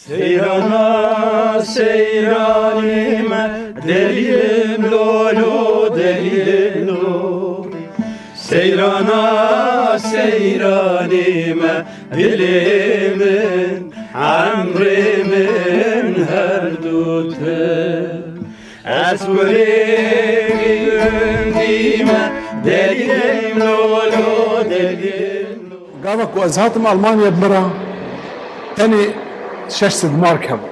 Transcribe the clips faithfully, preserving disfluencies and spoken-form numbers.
Seyrana seyranê me, delîlim lolo, delîlim lo. Seyrana seyranê me, dilê min, emrê min her du tu. Ez kurê gundî me, delîlim lolo, delîlim lo. Gava ku ez hatim Almanya bi min re tenê şeş sed mark hebû.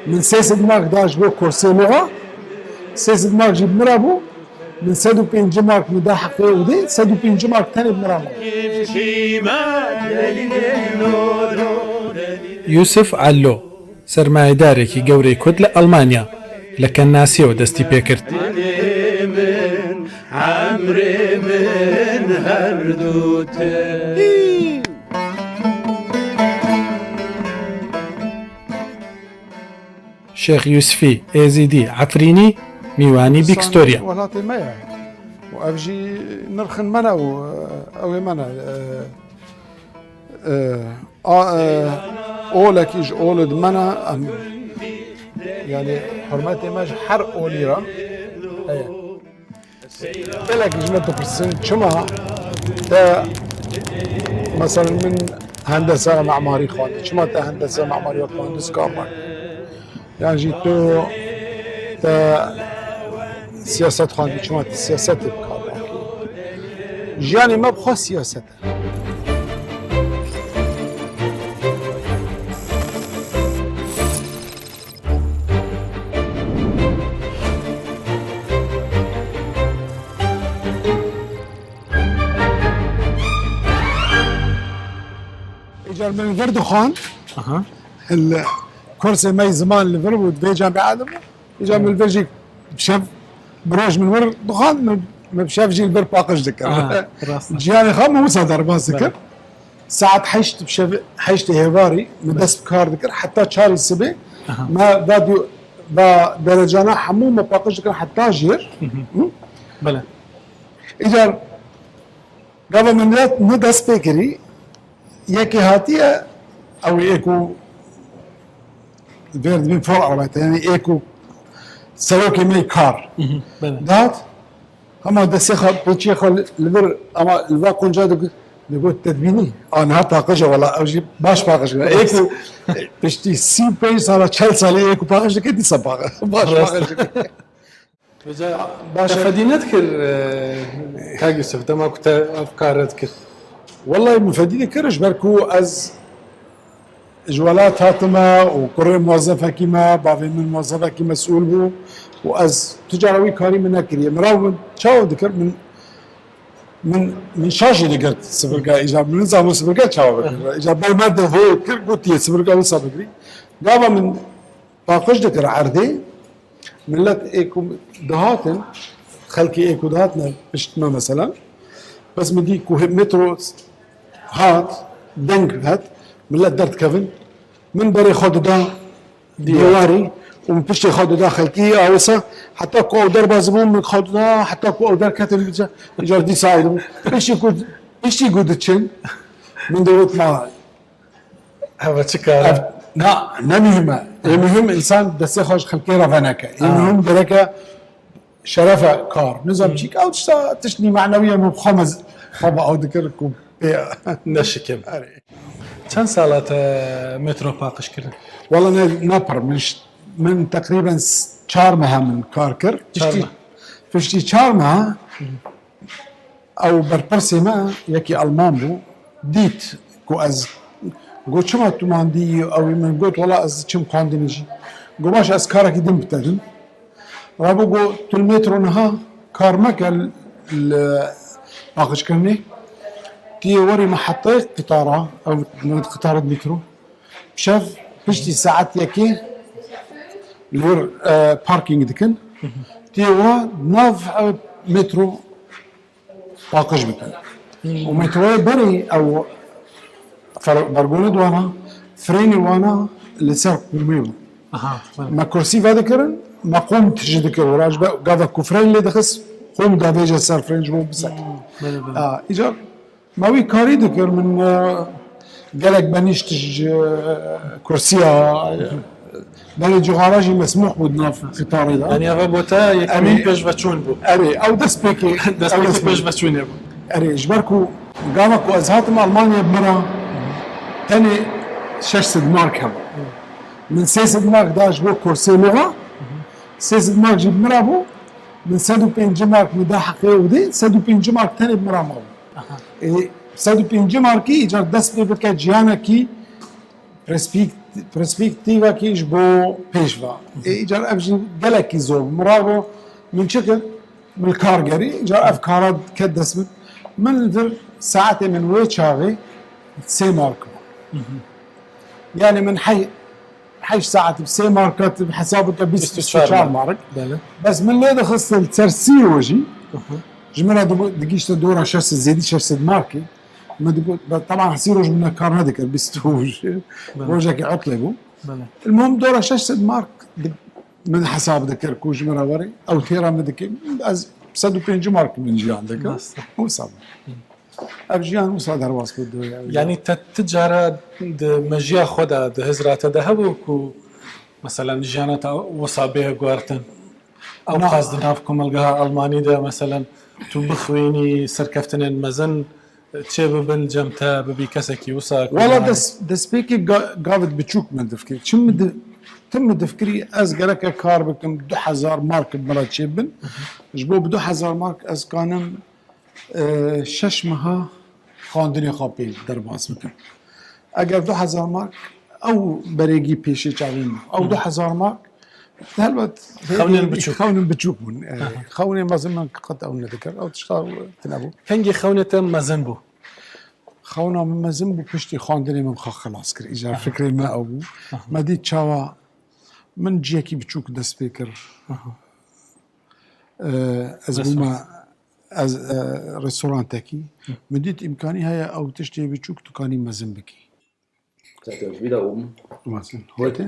Min sê sed mark da ji bo kursê lûxa, sê sed mark jî bi min re bû. Min sed û pêncî mark min da heqê û dê, sed û pêncî mark tenê bi min re ma. Yusuf Allo, sermayedarekî gewrê Kurd li Almanya, li kennasiyê destî pê kir. Dilê min, emrê min her du te. Şêx Yusufî Êzîdî Efrînî, mîwanî Big Story ye. Welatê me ye. Û ev jî nirxin me ne û, e, ew ê me ne. E, e, a, e, olekî ji olê di me ne, em, yani, hurmetê me ji her olî re heye. Gelek ji me dipirsin, çima te, mesela, min hendesa memarî xwendî, çima te hendesa memarî wek muhendis kar nekir? Yan jî tu te siyaset xwendî, çima te siyasetê bi kar nekir? Jiyanê me bi xwe siyaset e. Îcar min vir dixwand. Aha. Li kursê me yî ziman li vir bû, di vê camia de bû. Îcar min li vir jî şev, bi roj min wir dixwand, min, min bi şev jî li vir paqij dikir. Aha, rast e. Ciyanê xwe min wisa derbas dikir. Belê. Saet heşt bi şev, heştê hêvarî min dest bi kar dikir, heta çarê sibê. Aha. Me va du-, va derecana hemû me paqij dikir heta jêr. Hı hı. Hı? Belê. Îcar gava min ne, ne dest pê kirî, yekê hatiye, ew ê ku vêr dibî for arbete, yani ê ku serokê me kar. Hı hı, belê. Dat, hema destê xwe, pêçiyê xwe li, li vir, ama li va qunca digot, digot, "Te dibînî? A, niha paqij e wela, ew jî baş paqij e." Ê ku piştî sî û pênc sala, çel salî ê ku paqij dike, dîsa paqij, baş paqij dike. Vêca baş e. Te fedî nedikir, e, Kak Yusuf, dema ku te ev kar dikir? Wellahî min fedî dikir, ji ber ku ez ji welat hatime û kurê muwezefekî me, bavê min muwezefekî mesûl bû û ez tu cara wî karî min nekiriye. Mirav min çawa dikir? Min, min, min şaş jî digirt sifirka îcar. Min nizanibû sifirka çawa bigire. Îcar ber me de hê kir, gotiye sifirka wisa bigirî. Gava min paqij dikir erdê. Millet ê ku dihatin, xelkê ê ku dihatine pişt me mesela, bes min dî ku hê-, metro hat, deng hat, millet derdikevin, min berê xwe dida dîwarî û min piştê xwe dida xelkî, a wisa heta ku ew derbas bûn, min xwe dida, heta ku ew derketin, îcar dîsa ayrî bû. Piştî ku, piştî ku diçin, min digot ma Heve çi kar e? Ev, na, ne muhim e. Ê muhim însan destê xwe ji xelkê re veneke. Ê muhim gereke şerefe kar. Nizam çîk ew tişta, tişt nîmenewiye min xwe mez-, xwe bi ew dikir ku pê. Neşikim. Erê. Çend sala te metro paqij kirin? Wala ne, ne pir. Min ş-, min teqrîben s-, çar meha min kar kir. Çar meh. Piştî, piştî çar meha Ew berpirsê me yekî Alman bû, dît ku ez, got, "Çima tu mandî yî?" Ew min got, "Wela ez diçim xwendinê jî." Got, "Baş, ez karekî din bi te dim." Rabû got, "Tu li metro niha kar meke li paqijkirinê. Tu yê werî me hetayê qitara, ew qitara di metro." Şev piştî saet yekê li wir, e, parking dikin. Tu yê wa nav, e, metro paqij bikin. Û metroyê berê ew fer-, bergolê di wana, frênê wana li ser qûmê bû. Aha, belê. Me kursî vedikirin, me qûm tijî dikir wira ji be-, gavek ku frên lê dixist, qûm davêje ser frên ji bo bisekine. Hmm, belê, belê. A, îcar me wî karî dikir, min, e, Gelek benîşt ji kursiya berê cixara jî mesmûh bû di nav qitarê de. Yani eva bota yekemîn pêşveçûn bû. Erê, ew destpêkê Destpêkê pêşveçûnê bû. Erê, ji ber ku gava ku ez hatim Almanya bi min re tenê şeş sed mark hebû. Min sê sed mark da ji bo kursê loxa, sê sed mark jî bi min re bû. Min sed û pêncî mark min da heqê û dê, sed û pêncî mark tenê bi min re mabû. Ê, sed û pêncî markî îcar dest pê bike ciyanekî perspîk-, perspîktîvekî ji bo pêş ve. Ê, îcar ev jî gelekî zor bû. Min rabû, min çi kir? Min kar gerî, îcar ev kara ket dest min. Min li vir saetê min wê çaxê sê mark bû. Yani min hey heşt saet bi sê marka tu hesab bike bîst, bîst û çar mark. Bes min lê dixistin li ser sî rojî. Ji min re digihîşte dora şeş sed, zêdî şeş sed markê. Min digot, teban sî roj min kar nedikir, bîst roj. Rojekî etlê bû. Li muhim dora şeş sed mark min hesab dikir ku ji min re were. Ew têra min dikir. Ez sed û pêncî mark min jiyan dikir. Wisa bû. Ev jiyan wisa derbas bû. Yanî te ti cara di mejiya xwe de, di hizra te de hebû ku, meselen, jiyana te wisa bê guhertin? Ew qas di nav komelgeha Almanî de, meselen, tu bixwînî, serkeftinên mezin çêbibin cem te, bibî kesekî wisa ku... Wala dest, destpêkê ga-, gavit biçûk min difikir. Çi min di-, tim min difikirî ez gereke kar bikim, du hezar mark bi min re çêbibin. Ji bo bi du hezar mark ez kanim e, şeş meha xwendinê xwe pê derbas bikim. Eger du hezar mark, ew berêgî pêşê çavên min, ew du hezar mark, helbet xewnên biçûk. Xewnên biçûk bûn. E, xewnên mezin min qet ew nedikir. Ew tişta tune bû. Kengî xewnê te mezin bû? Xewna min mezin bû piştî xwendinê min xwe xilas kir. Îcar fikrê me ew bû. Me dît çawa min ciyekî biçûk dest pê kir. E, ez bûme Ez, e, restorantekî. Min dît îmkanî heye ew tiştê biçûk tu kanî mezin bikî. Mezin. Hoyte?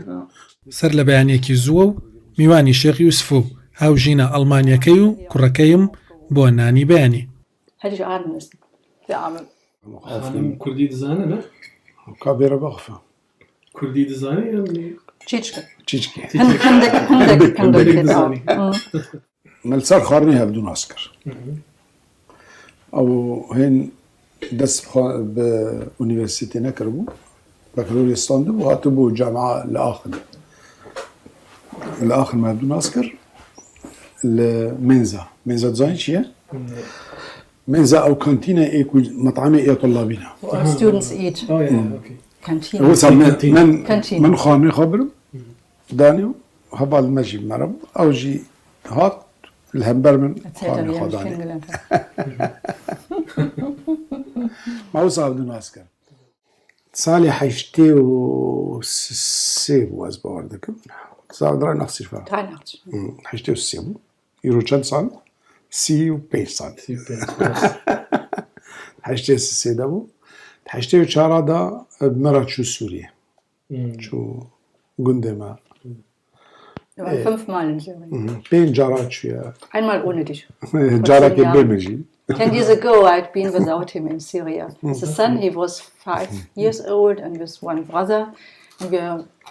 Ser li beyaniyekî zû ew, mîwanî Şêx Yûsif û hawjîna Almanyekey û kurekeyim bo nanî beyanî. Hadi şu anın üstü. Devam. Xanim Kurdî dizane ne? Ka bêre baxfe. Kurdî dizane yan? Çiçki. Çiçki. Hindek, hindek, hindek. Dizane. Me li ser xwarinê hevdû nas kir. Ew hên dest bi xwe bi unîversîtê nekiribû. Bakalorya standibû, hatibû camia li Aachen. Li Aachen me hevdû nas kir. Li Menza. Menza dizanî çi ye? Menza ew kantîne ê ku metamê ê tullabî ne. Where students eat. Oh yeah, okay. Canteen. Wisa min, min, Kantîn. Min xwarinê xwe birim. Danî û heval me jî meriv. Ew jî hat li hember min xwarinê xwe danî. Me wisa hevdû nas kir. Salê heştê û sê bû ez bawer dikim. Zandra Naxsîfa. Dreihundert. Heştê û sê bû. Îro çend sal? Sî û pênc sal. Sî û pênc. Heştê sê de bû. Heştê û çar de bi me re çû Sûriye. Çû gundê me. Wir waren fünfmal in Syrien. Pênc cara çûye. Einmal ohne dich. Carekê bê min jî. Ten years ago, I'd been without him in Syria. As a son, he was five years old and with one brother. And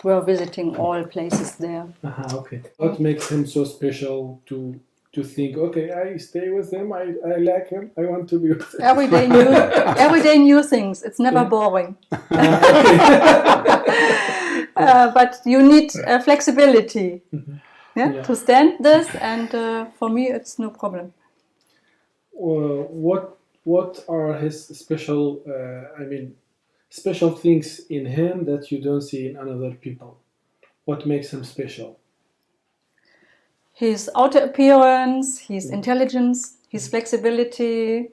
we were visiting all places there. Aha, okay. What makes him so special to to think, okay, I stay with him, I, I like him, I want to be with him? Every day new, every day new things. It's never boring. Uh, but you need uh, flexibility, yeah, to stand this, and uh, for me, it's no problem. Uh, what what are his special? Uh, I mean, special things in him that you don't see in another people. What makes him special? His outer appearance, his intelligence, his flexibility,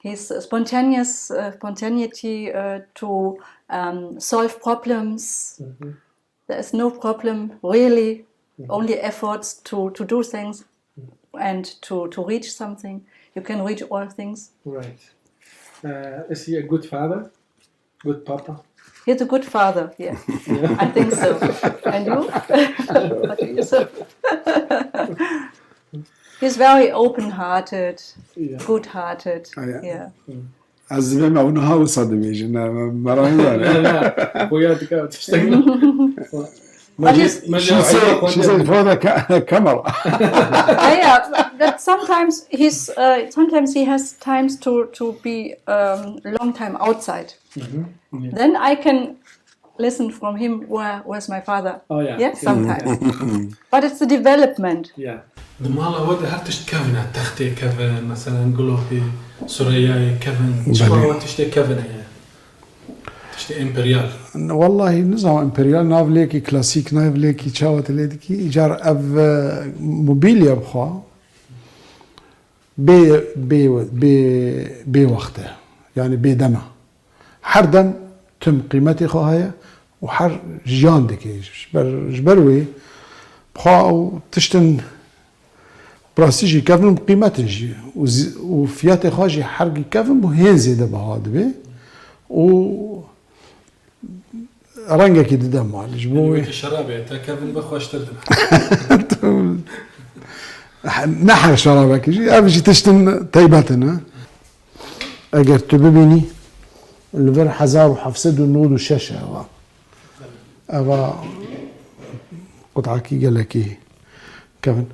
his spontaneous uh, spontaneity uh, to um, solve problems. There is no problem really, only efforts to, to do things and to, to reach something. You can reach all things. Right. Uh, is he a good father? Good papa? He's a good father, yeah. I think so. And you? What do you say? He's very open-hearted, good-hearted. Yeah. Ez dibêm ew niha wisa dibêjin. Ne, me, me ra nizane. Ne, ne. Xuya dike tiştek. But Mecê, it's- mecê She said, she said for the ca- camera. Yeah, yeah, but sometimes he's uh, sometimes he has times to to be um, long time outside. Then I can listen from him where where's my father. Oh, yeah. Yeah, sometimes. But it's a development. Yeah. Di mala we de her tişt kevin e, textê kevin, meselen gulopê, sureyayê kevin. Çima we tiştê kevin heye? Tiştê emperyal. Wellahî nizam emperyal nav lêkî klasîk, nav lêkî çawa te lê dikî. Îcar ev e, mobilya bixwe bê bê bê bê wext e. Yani bê dem e. Her dem tim qîmetê xwe heye û her jiyan dike. Ji ber, ji ber wê bixwe ew tiştin bi rastî jî kevin û bi qîmet in jî û zî- û fiyatê xwe jî hergî kevin bû hên zêde biha dibe û rengekî dide mal. Ji bo wê Wekî şerabê, te kevin bi xweştir dibe. Ne her şerabekî jî, ev jî tiştin teybet in, e. Eger tu bibînî, li vir hezar û heft sed û nod û şeş e eva. Eva qutakî gelekî kevin.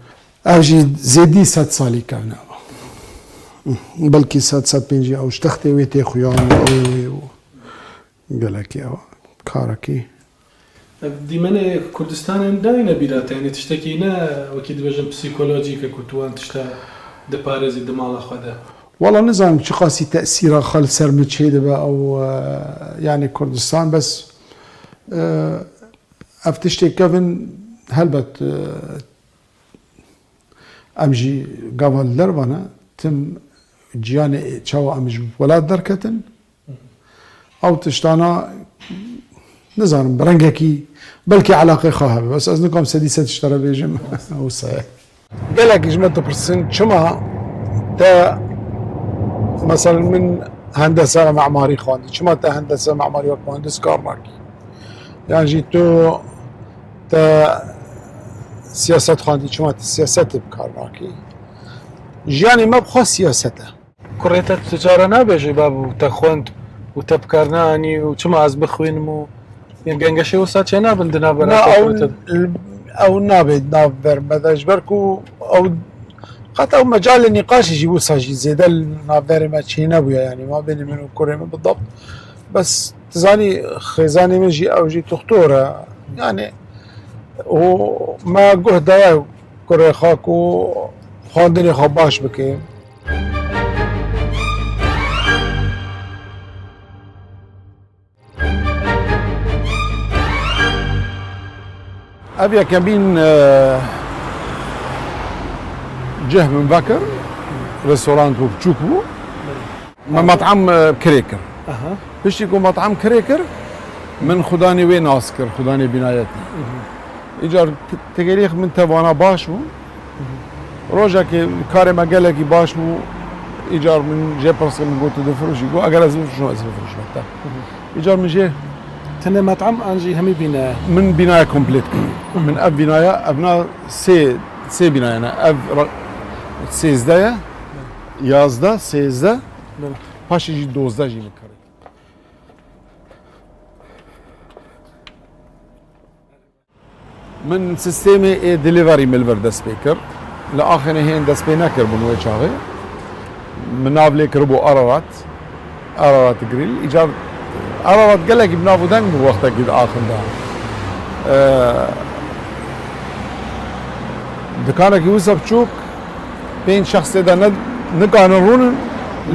Ev jî zêdî sed salî kevin eva. Belkî sed, sed pêncî ew ji textê wê tê xuyan û ew ê wê û gelekî ew karekî. Ev dîmenê Kurdistanê dayîne bîra te, yanî tiştekî ne wekî dibêjin psîkolojîk e ku tu wan tişta diparêzî di mala xwe de. Wala nizanim çiqasî tesîra xwe li ser min çêdibe ew e, yanî Kurdistan bes e, ev tiştê kevin helbet e, em jî gava li derve ne tim ciyanê çawa em ji welat derketin ew tiştana nizanim bi rengekî belkî elaqê xwe hebe bes ez nikom sedî sed ji te re bêjim wisa ye. Gelekî ji me dipirsin çima te mesela min hendese memarî xwendî, çima te hendese memarî wek muhendis kar nakî? Yan jî tu te siyaset xwendî, çima tu siyasetê bi kar nakî? Jiyanê me bi xwe siyaset e. Kurê te tu cara nabêjî, bab, û te xwend û te bi kar neanî û çima ez bixwînim û yên gengeşê wisa çênabin di navbera Na, te ew, kurê te de? Ew nabe di navber me de, ji ber ku ew qet ew mecalê nîqaşê jî wisa jî zêde li navberê me çênebûye, yanî mabênê min û kurê min bidabt. Bes tu zanî xêzanê min jî ew jî tuxtor e. Yanî û me guh daye kurê xwe ku xwendinê xwe baş bike. Ev yekemîn e, cih min vekir, restorant bû, biçûk bû. Me metam e, kirê kir. Aha. Piştî ku metam kirê kir, min xudanê wê nas kir, xudanê bînayetî. Îcar t- tegelî min tevana baş bû. Rojekê karê me gelekî baş bû. Îcar min jê pirs kir, min got, "Tu difiroşî?" Got, "Eger ez bifroşim, ez bifroşim te." Îcar min jê Tenê metam an jî hemî bîne? Min bînaya komplet kir. Min ev bînaya, ev na sê, sê bînaya ne. Ev ra- sêzdeh ye, yazdeh, sêzdeh, Bele. Paşê jî dozdeh jî min kirî. Min sîstemê ê delivery min li vir dest pê kir. Li Axenê hên dest pê nekiribûn wê çaxê. Min nav lê kiribû Ararat. Ararat Grill. Îcar Ararat gelekî bi nav û deng bû wextekî di Axin de. Ee, dikanekî wisa biçûk, pênc şexs tê de ne, nikarin rûnin,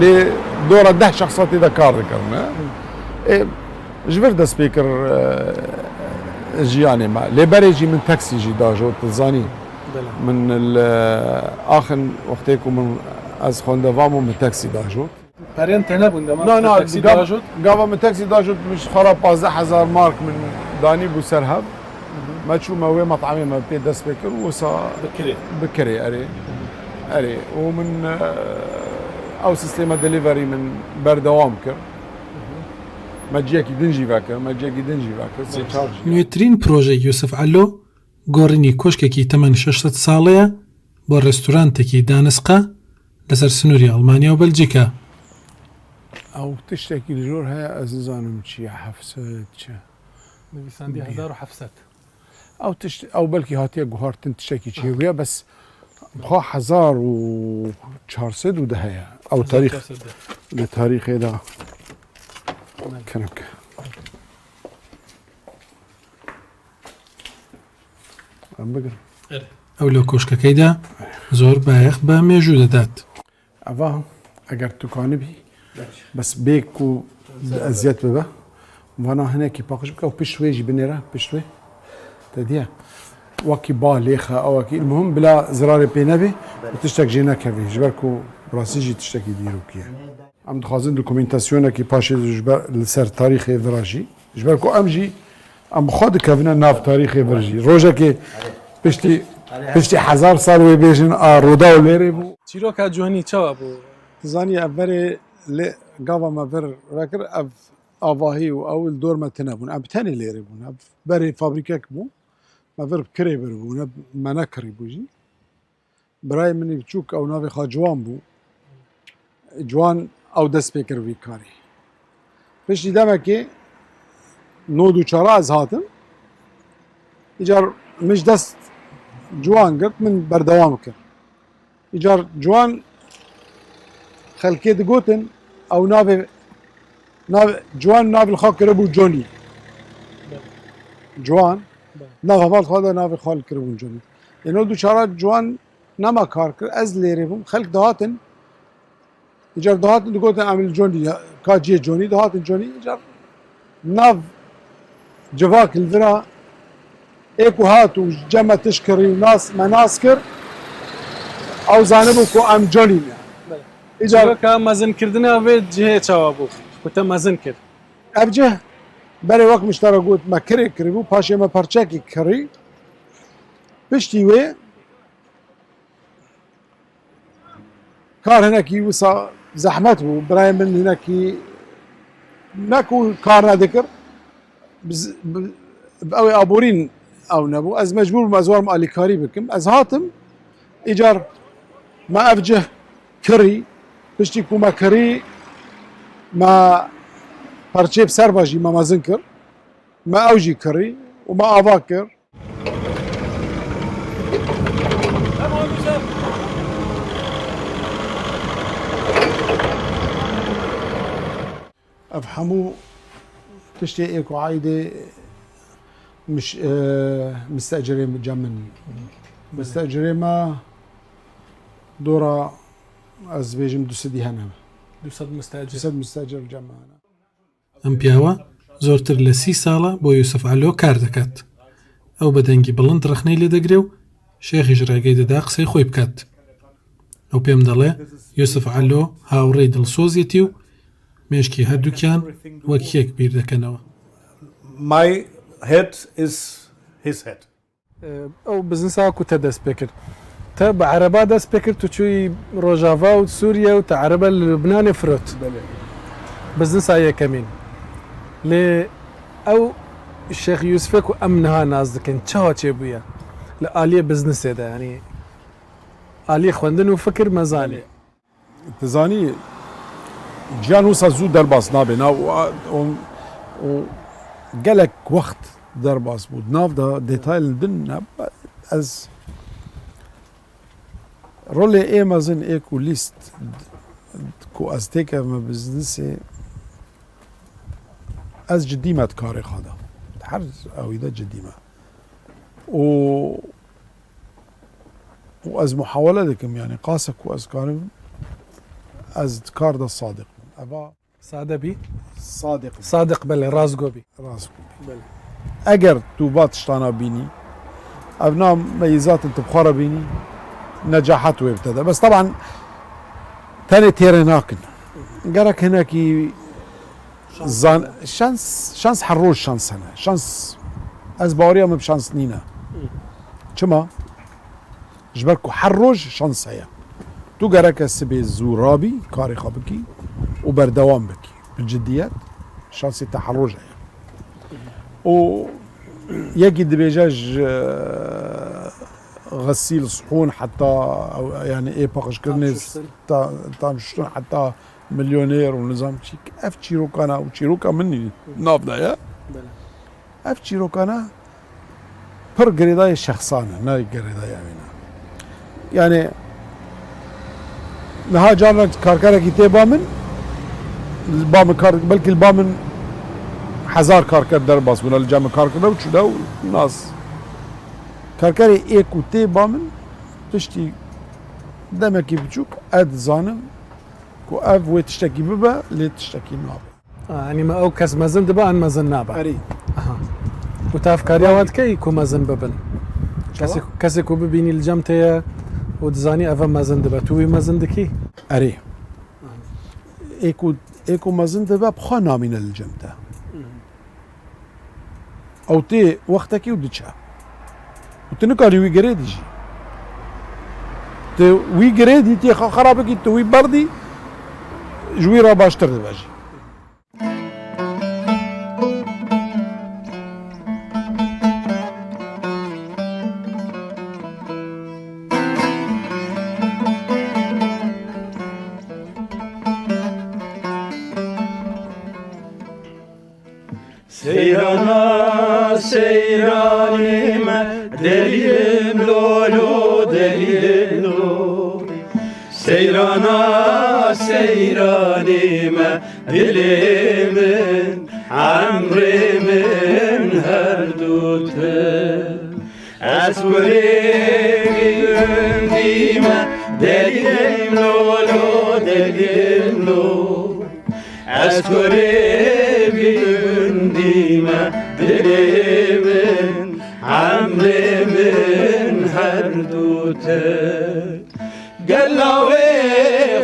lê dora deh şexsa tê de kar dikirin. Ê, ji vir dest pê kir, e, jiyanê me. Lê berê jî min teksî jî dajot, tu zanî. Bela. Min li Axin wextê ku min ez xwendeva bûm, min teksî dajot. Perên te nebûn dema Na, te na, teksî gav- dajot? Gava min teksî dajot, min ji xwe re pazdeh hezar mark min danî bû ser hev. Me çû me wê metamê me pê dest pê kir û wisa Bi kirê. Bi kirê, erê. Erê. Û min, e, ew sîstema delivery min berdewam kir. Me ciyekî din jî vekir, me ciyekî din jî vekir, sê çar jî. Nûêtirîn projeyê Yûsif Elo, gorînî koşkekî temen şeş sed salê ye bo restorantekî danisqe li ser sinûrê Almanya û Belcîka. Ew tiştekî li jor heye, ez nizanim çi ye, heft sed çi. Nivîsandiye hezar û heft sed. Ew tişt, ew belkî hatiye guhartin, tiştekî çi ye bûye, bes xwe hezar û çar sed û deh heye. Ew tarîx, hezar çar sed deh. Li tarîxê de. Belê. Kirim ke. Em bigirin. Ew li koşkekeyê de zor bayex bi mêjû didet. Eva, eger tu kanibî, bes bê ku eziyet bibe, vana hinekî paqij bike û pişt wê jî binêre, pişt wê. Te diye. Wekî ba lêxe, ew wekî. Muhim bila zirarê pê nebê û tiştek jê nekevê. Ji ber ku bi rastî jî tiştekî dîrokî ye. Em dixwazin dokumentasyonekî paşê ji ber, li ser tarîxê vira jî. Ji ber ku em jî, em bi xwe dikevine nav tarîxê vir jî. Rojekê piştî, piştî hezar sal wê bêjin, a, Rûdaw lêrê bû. Çîroka Conî çawa bû? Tu zanî, ev berê lê gava me vir vekir, ev avahî û ew li dor me tune bûn. Em bi tenê lêrê bûn. Ev berê fabrîkek bû. Me vir bi kirê vir bûn. Me ne kirî bû jî. Birayê min ê biçûk, ew navê xwe Ciwan bû. Ciwan ew dest pê kir vî karê. Piştî demekê nod û çar ez hatim. Îcar min ji dest Ciwan girt, min berdewam kir. Îcar Ciwan xelkê digotin, ew navê, nav, Ciwan navê li xwe kiribû Johnny. Ciwan, nav heval xwe de navê xwe li kiribûn Johnny. Ê nod û çar Ciwan nema kar kir, ez lêrê bûm, xelk dihatin, îcar dihatin digotin, "Em li Conî, ka cihê Conî, dihatin Conî." Îcar nav civak li vira ê ku hat û cem me tişt kirî û nas, me nas kir, ew zanibû ku em Conî ne. Belê. Îcar çîroka mezinkirdina vê cihê çawa bû ku te mezin kir? Ev cih berê wek min ji te re got, me kirê kirîbû, paşê me perçekî kirî. Piştî wê kar hinekî wisa zehmet bû. Birayê min hinekî ne ku kar nedikir, bi z-, bi, bi ew ê aborîn ew nebû. Ez mecbûr bûm, ez warim alîkarî bikim. Ez hatim, îcar me ev cih kirî, piştî ku me kirî, me perçê bi ser ve jî me mezin kir. Me ew jî kirî û me ava kir. Ev hemû tiştê ê ku aîdê miş-, e, mistecirê cem min. Belê. Mistecirê me dora, ez bêjim, du sedî hene. Du sed mistecir. Du sed mistecir cem me hene. Em piyawa zortir li sî sal e bo Yusuf Alo kar diket. Ew bi dengî bilind rexneyê lê digire û Şêxî ji rêgê dida qisey xwe biket. Ew pê min dile, Yusuf Alo hawirê dilsoziyetî û mêşkî herdukiyan wek yek bîr dikenewe. My head is his head. Ew biznesa ku te dest pê kir. Te bi ereba dest pê kir, tu çûyî Rojava û Sûriye û te erebe li Lubnanê firot. Belê. Biznesa yekemîn. Lê ew Şêx Yûsifê ku em niha nas dikin, çawa çêbûye? Li aliyê biznesê de, yanî aliyê xwendin û fikir me zanî. Belê. Tu zanî, ciyan wisa zû derbas nabe, na, û, û, û gelek wext derbas bû. Di nav de detayên din ne, ez rolê ê mezin ê ku lîst ku ez têkevime biznesê, ez cidî me di karê xwe de. Her ewî de cidî me. Û, û ez muhawele dikim, yanî qasek ku ez karim, ez di kar de sadiq bim. Eva Sade bî? Sadiq bim. Sadiq, belê, rastgo bî. Rastgo bî. Belê. Eger tu va tiştana bînî, ev na meyîzatin tu bi xwe re bînî, necahet wê bi te de. Bes teban tenê têrê nakin. Gerek hinekî Şans. Zan-, şans, şans her roj şans hene. Şans, ez baweriya min bi şans nîne. Hı. Çima? Ji ber ku her roj şans heye. Tu gereke sibê zû rabî, karê xwe bikî û berdewam bikî. Bi ciddiyet, şansê te her roj heye. Û yekî dibêje ji xesîl sihûn heta, yani ê paqijkirinê Tam şuştin. ta-, tam şuştin heta milyoner û nizam çîk. Ev çîrokana û çîroka min nav de ye. Belê. Ev çîrokana pir girêdayê şexsan e, ne girêdayê ew ne. Yani niha carna karkerekî tê ba min, ba min kar, belkî li ba min hezar karker derbas bûne li cem min karkirine û çûne û nas. Karkerê ê ku tê ba min, piştî demekî biçûk ez dizanim ku ev wê tiştekî bibe, lê tiştekî nabe. Ha, yanî me ew kes mezin dibe an mezin nabe? Erê. Aha. Û te ev kariya wan dikey ku mezin bibin? Çawa? Kesê, kesê ku bibînî li cem te ye û dizanî ev mezin dibe, tu wî mezin dikî? Erê. Ê ku, ê ku mezin dibe, bi xwe namîne li cem te. Ew tê wextekî û diçe. Û tu nikarî wî girêdî jî. Tu wî girêdî, tu yê xwe xera bikî, tu wî berdî, ji wî re baştir dibe jî. Seyrana seyranê me, delîlim lolo, delîlim lo. Seyrana seyranê me, dilê min, emrê min her du tu. Ez kurê gundî me, delîlim lolo, delîlim lo. Ez kurê gundî me, dilê min, emrê min her du tu. Gela wê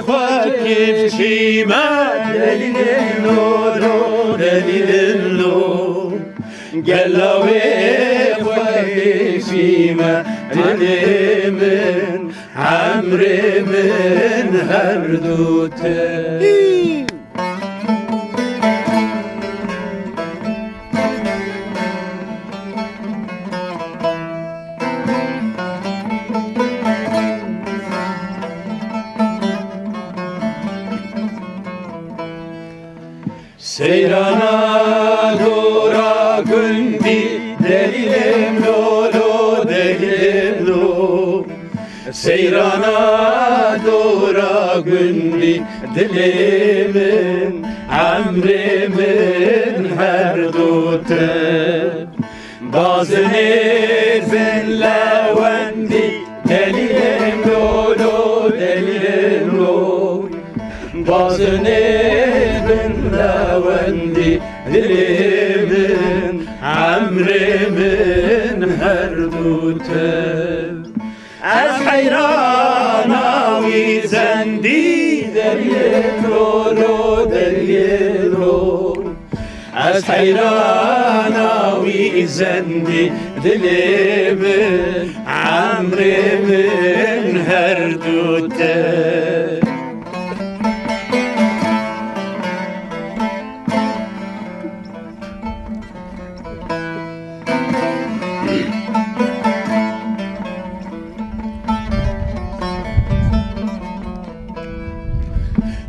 xwe kifşî me, delîlin lo, delîlin lo. Gela wê xwe kifşî me, dilê min, emrê min her du tu. Seyrana dora gundî, delîlim lolo, delîlim lo. Seyrana dora gundî, dilê min, emrê min her du tu. Bazinê bin lewendî, delîlim lolo, delîlim lo. Bazinê bin lewendî, dilê min, emrê min her du tu. Ez heyrana wî zendî, delîlim lolo, delîlim lo. Ez heyrana wî zendî, dilê min, emrê min her du tu.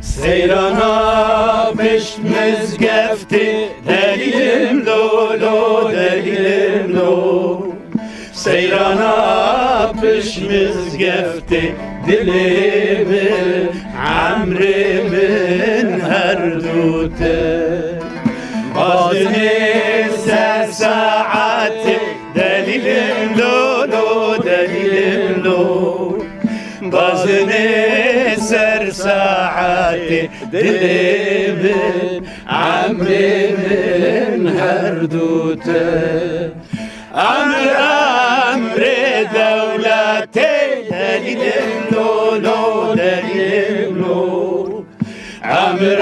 Seyrana pişt mizgeftê, delîlim lolo, delîlim lo. Seyrana pişt mizgeftê, dilê min, emrê min her du tu. Bazinê ser saetê, delîlim lolo, delîlim lo. Bazinê ser saetê, dilê min, emrê min her du tu. Emr emrê dewletê, delîlim lolo, delîlim lo. Emr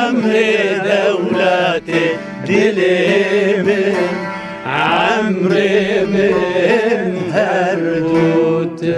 emrê dewletê, dilê min, emrê min her du tu.